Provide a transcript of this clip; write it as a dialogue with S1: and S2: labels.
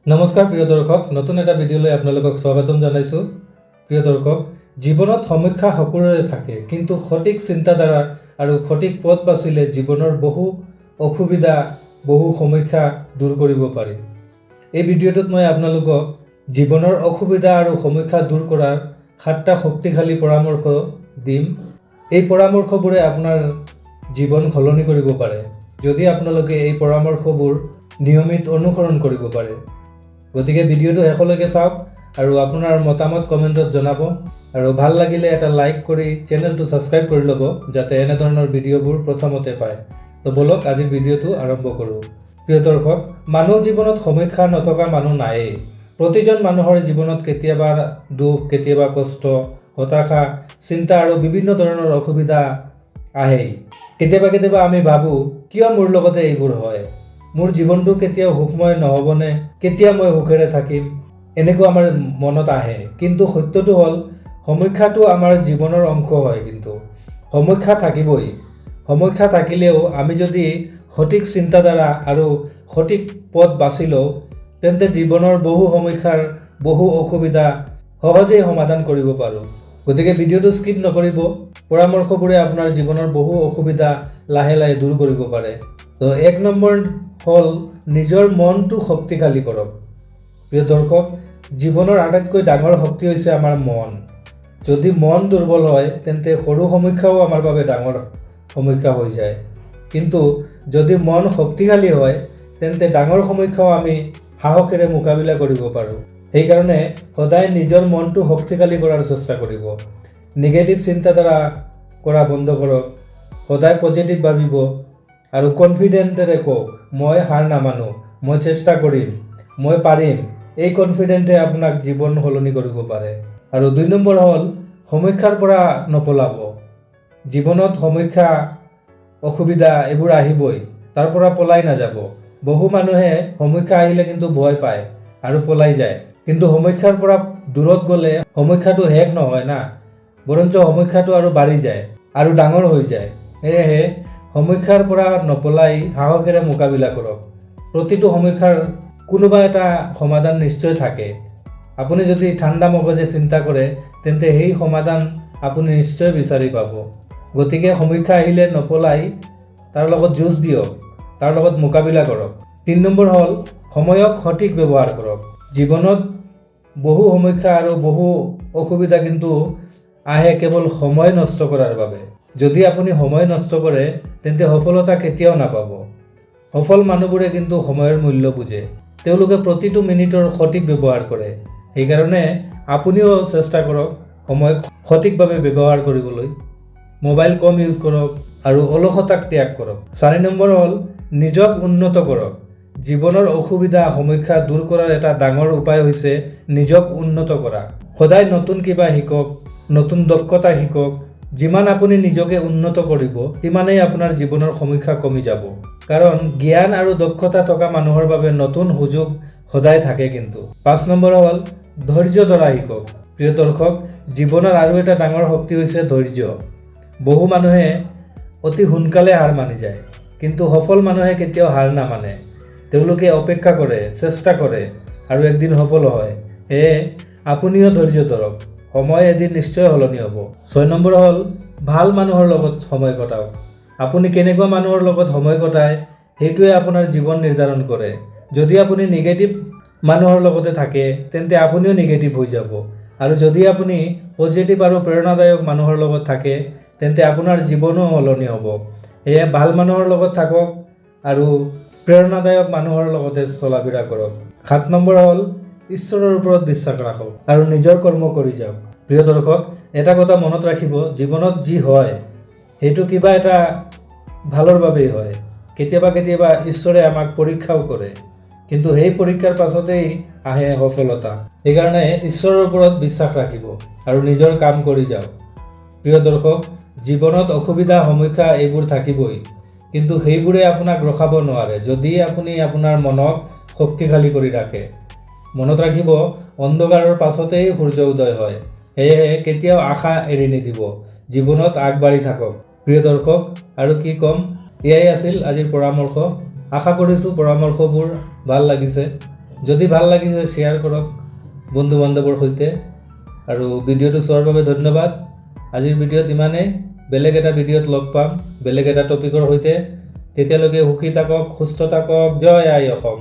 S1: নমস্কাৰ প্ৰিয় দৰ্শক, নতুন এটা ভিডিঅ'লৈ আপোনালোকক স্বাগতম জনাইছোঁ। প্ৰিয় দৰ্শক, জীৱনত সমস্যা সকলোৰে থাকে, কিন্তু সঠিক চিন্তাধাৰা আৰু সঠিক পথ বাচিলে জীৱনৰ বহু অসুবিধা, বহু সমস্যা দূৰ কৰিব পাৰি। এই ভিডিঅ'টোত মই আপোনালোকক জীৱনৰ অসুবিধা আৰু সমস্যা দূৰ কৰাৰ 7টা শক্তিশালী পৰামৰ্শ দিম। এই পৰামৰ্শবোৰে আপোনাৰ জীৱন সলনি কৰিব পাৰে, যদি আপোনালোকে এই পৰামৰ্শবোৰ নিয়মিত অনুসৰণ কৰিব পাৰে। গতিকে ভিডিঅ'টো শেষলৈকে চাওক আৰু আপোনাৰ মতামত কমেণ্টত জনাব আৰু ভাল লাগিলে এটা লাইক কৰি চেনেলটো ছাবস্ক্ৰাইব কৰি ল'ব, যাতে এনেধৰণৰ ভিডিঅ'বোৰ প্ৰথমতে পায়। তো ব'লক, আজিৰ ভিডিঅ'টো আৰম্ভ কৰোঁ। প্ৰিয় দৰ্শক, মানুহ জীৱনত সমস্যা নথকা মানুহ নায়েই। প্ৰতিজন মানুহৰ জীৱনত কেতিয়াবা দুখ, কেতিয়াবা কষ্ট, হতাশা, চিন্তা আৰু বিভিন্ন ধৰণৰ অসুবিধা আহেই। কেতিয়াবা কেতিয়াবা আমি ভাবোঁ, কিয় মোৰ লগতে এইবোৰ হয়? মোৰ জীৱনটো কেতিয়াও সুখময় নহ'বনে? কেতিয়া মই সুখেৰে থাকিম? এনেকুৱা আমাৰ মনত আহে। কিন্তু সত্যটো হ'ল, সমস্যাটো আমাৰ জীৱনৰ অংশ হয়। কিন্তু সমস্যা থাকিবই। সমস্যা থাকিলেও আমি যদি সঠিক চিন্তাধাৰা আৰু সঠিক পথ বাছি লওঁ, তেন্তে জীৱনৰ বহু সমস্যাৰ, বহু অসুবিধা সহজেই সমাধান কৰিব পাৰোঁ। গতিকে ভিডিঅ'টো স্কিপ নকৰিব। পৰামৰ্শবোৰে আপোনাৰ জীৱনৰ বহু অসুবিধা লাহে লাহে দূৰ কৰিব পাৰে। তো 1 নম্বৰ হ'ল, নিজৰ মনটো শক্তিশালী কৰক। প্ৰিয় দৰ্শক, জীৱনৰ আটাইতকৈ ডাঙৰ শক্তি হৈছে আমাৰ মন। যদি মন দুৰ্বল হয়, তেন্তে সৰু সমস্যাও আমাৰ বাবে ডাঙৰ সমস্যা হৈ যায়। কিন্তু যদি মন শক্তিশালী হয়, তেন্তে ডাঙৰ সমস্যাও আমি সাহসেৰে মোকাবিলা কৰিব পাৰোঁ। সেইকাৰণে সদায় নিজৰ মনটো শক্তিশালী কৰাৰ চেষ্টা কৰিব। নিগেটিভ চিন্তাধাৰা কৰা বন্ধ কৰক। সদায় পজিটিভ ভাবিব আৰু কনফিডেণ্টেৰে কওক, "মই হাৰ নামানো, মই চেষ্টা কৰিম, মই পাৰিম।" এই কনফিডেণ্টে আপোনাক জীৱন সলনি কৰিব পাৰে। আৰু 2 নম্বৰ হ'ল, সমস্যাৰ পৰা নপলাব। জীৱনত সমস্যা, অসুবিধা এইবোৰ আহিবই, তাৰ পৰা পলাই নাযাব। বহু মানুহে সমস্যা আহিলে কিন্তু ভয় পায় আৰু পলাই যায়। কিন্তু সমস্যাৰ পৰা দূৰত গ'লে সমস্যাটো শেষ নহয় না, বৰঞ্চ সমস্যাটো আৰু বাঢ়ি যায় আৰু ডাঙৰ হৈ যায়। সেয়েহে সমস্যাৰ পৰা নপলাই সাহসেৰে মোকাবিলা কৰক। প্ৰতিটো সমস্যাৰ কোনোবা এটা সমাধান নিশ্চয় থাকে। আপুনি যদি ঠাণ্ডা মগজে চিন্তা কৰে, তেন্তে সেই সমাধান আপুনি নিশ্চয় বিচাৰি পাব। গতিকে সমস্যা আহিলে নপলাই তাৰ লগত যুঁজ দিয়ক, তাৰ লগত মোকাবিলা কৰক। 3 নম্বৰ হ'ল, সময়ক সঠিক ব্যৱহাৰ কৰক। জীৱনত বহু সমস্যা আৰু বহু অসুবিধা কিন্তু আহে কেৱল সময় নষ্ট কৰাৰ বাবে। যদি আপুনি সময় নষ্ট কৰে, তেন্তে সফলতা কেতিয়াও নাপাব। সফল মানুহবোৰে কিন্তু সময়ৰ মূল্য বুজে। তেওঁলোকে প্ৰতিটো মিনিটৰ সঠিক ব্যৱহাৰ কৰে। সেইকাৰণে আপুনিও চেষ্টা কৰক সময়ক সঠিকভাৱে ব্যৱহাৰ কৰিবলৈ। মোবাইল কম ইউজ কৰক আৰু অলসতাক ত্যাগ কৰক। 4 নম্বৰ হ'ল, নিজক উন্নত কৰক। জীৱনৰ অসুবিধা, সমস্যা দূৰ কৰাৰ এটা ডাঙৰ উপায় হৈছে নিজক উন্নত কৰা। সদায় নতুন কিবা শিকক, নতুন দক্ষতা শিকক। যিমান আপুনি নিজকে উন্নত কৰিব, সিমানেই আপোনাৰ জীৱনৰ সমস্যা কমি যাব। কাৰণ জ্ঞান আৰু দক্ষতা থকা মানুহৰ বাবে নতুন সুযোগ সদায় থাকে। কিন্তু 5 নম্বৰ হ'ল, ধৈৰ্য ধৰা শিকক। প্ৰিয় দৰ্শক, জীৱনৰ আৰু এটা ডাঙৰ শক্তি হৈছে ধৈৰ্য। বহু মানুহে অতি সোনকালে হাৰ মানি যায়, কিন্তু সফল মানুহে কেতিয়াও হাৰ নামানে। তেওঁলোকে অপেক্ষা কৰে, চেষ্টা কৰে আৰু একদিন সফল হয়। সেয়ে আপুনিও ধৈৰ্য ধৰক, সময় এদিন নিশ্চয় সলনি হ'ব। 6 নম্বৰ হ'ল, ভাল মানুহৰ লগত সময় কটাওক। আপুনি কেনেকুৱা মানুহৰ লগত সময় কটায়, সেইটোৱে আপোনাৰ জীৱন নিৰ্ধাৰণ কৰে। যদি আপুনি নিগেটিভ মানুহৰ লগতে থাকে, তেন্তে আপুনিও নিগেটিভ হৈ যাব। আৰু যদি আপুনি পজিটিভ আৰু প্ৰেৰণাদায়ক মানুহৰ লগত থাকে, তেন্তে আপোনাৰ জীৱনো সলনি হ'ব। সেয়ে ভাল মানুহৰ লগত থাকক আৰু প্ৰেৰণাদায়ক মানুহৰ লগতে চলা ফুৰা কৰক। 7 নম্বৰ হ'ল, ঈশ্বৰৰ ওপৰত বিশ্বাস ৰাখক আৰু নিজৰ কৰ্ম কৰি যাওক। প্ৰিয় দৰ্শক, এটা কথা মনত ৰাখিব, জীৱনত যি হয়, সেইটো কিবা এটা ভালৰ বাবেই হয়। কেতিয়াবা কেতিয়াবা ঈশ্বৰে আমাক পৰীক্ষাও কৰে, কিন্তু সেই পৰীক্ষাৰ পাছতেই আহে সফলতা। সেইকাৰণে ঈশ্বৰৰ ওপৰত বিশ্বাস ৰাখিব আৰু নিজৰ কাম কৰি যাওক। প্ৰিয় দৰ্শক, জীৱনত অসুবিধা, সমস্যা এইবোৰ থাকিবই, কিন্তু সেইবোৰে আপোনাক ৰখাব নোৱাৰে, যদি আপুনি আপোনাৰ মনক শক্তিশালী কৰি ৰাখে। মনত ৰাখিব, অন্ধকাৰৰ পাছতেই সূৰ্য উদয় হয়। সেয়েহে কেতিয়াও আশা এৰি নিদিব, জীৱনত আগবাঢ়ি থাকক। প্ৰিয় দৰ্শক, আৰু কি ক'ম, এয়াই আছিল আজিৰ পৰামৰ্শ। আশা কৰিছোঁ পৰামৰ্শবোৰ ভাল লাগিছে। যদি ভাল লাগিছে, শ্বেয়াৰ কৰক বন্ধু বান্ধৱৰ সৈতে আৰু ভিডিঅ'টো চোৱাৰ বাবে ধন্যবাদ। আজিৰ ভিডিঅ'ত ইমানেই। বেলেগ এটা ভিডিঅ'ত লগ পাম বেলেগ এটা টপিকৰ সৈতে। তেতিয়ালৈকে সুখী থাকক, সুস্থ থাকক। জয় আই অসম।